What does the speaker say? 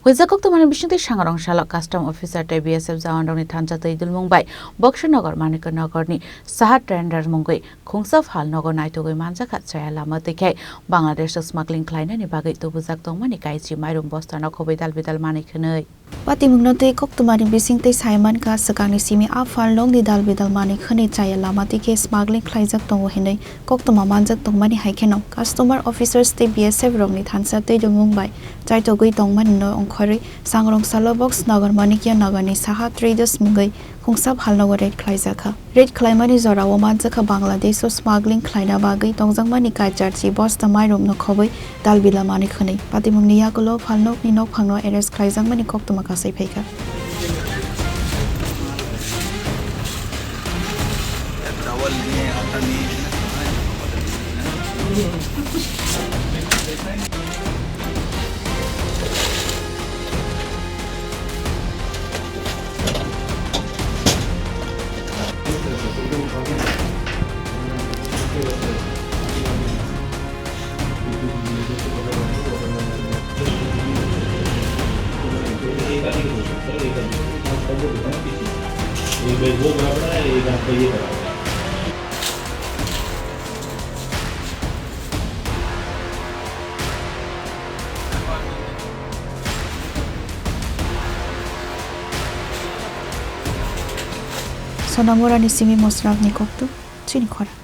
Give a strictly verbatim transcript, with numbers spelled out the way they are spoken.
Huijak koktwmani bisingtwi sangrong salo custom officer tei B S F jawanrokni thansa twi dulmung bai Boxer Nagar Manikya Nagarni saha tender mungwi khungsa phalnogo naitugwi manjakha chaya lama twi khe Bangladesh o smuggling khlainani bagwi tubujak tongmani kaichi mairum bostano khobwi dal bidal manwi khwnwi. Patimungno tei koktwmani bisingtwi saimankha, swkangni simi a phalnokni dal bidal manwi khwnwi chaya lama twi khe smuggling khlaijak tongo hinwi koktwma manjak tongmani hai kheno customer officers tei B S F rokni thansa twi dulmung bai chaitogwi tongmani no ongkhorwi sangrong salo Boxer Nagar Manikya Nagarni saha traders mungwi khungsa phalnogo raid khlaijakha. Raid khlaimani jorao manjakha Bangladesh o smuggling khlaina bagwi tongjakmani kaicharchi bosta mairumno khobwi dal bidal manwi khwnwi. Patimungni yagulo phalnokni nokphangno arrest khlaijakmani koktwma kasai phaikha. Sonamurani simi Mosrabni koktu chini khorang.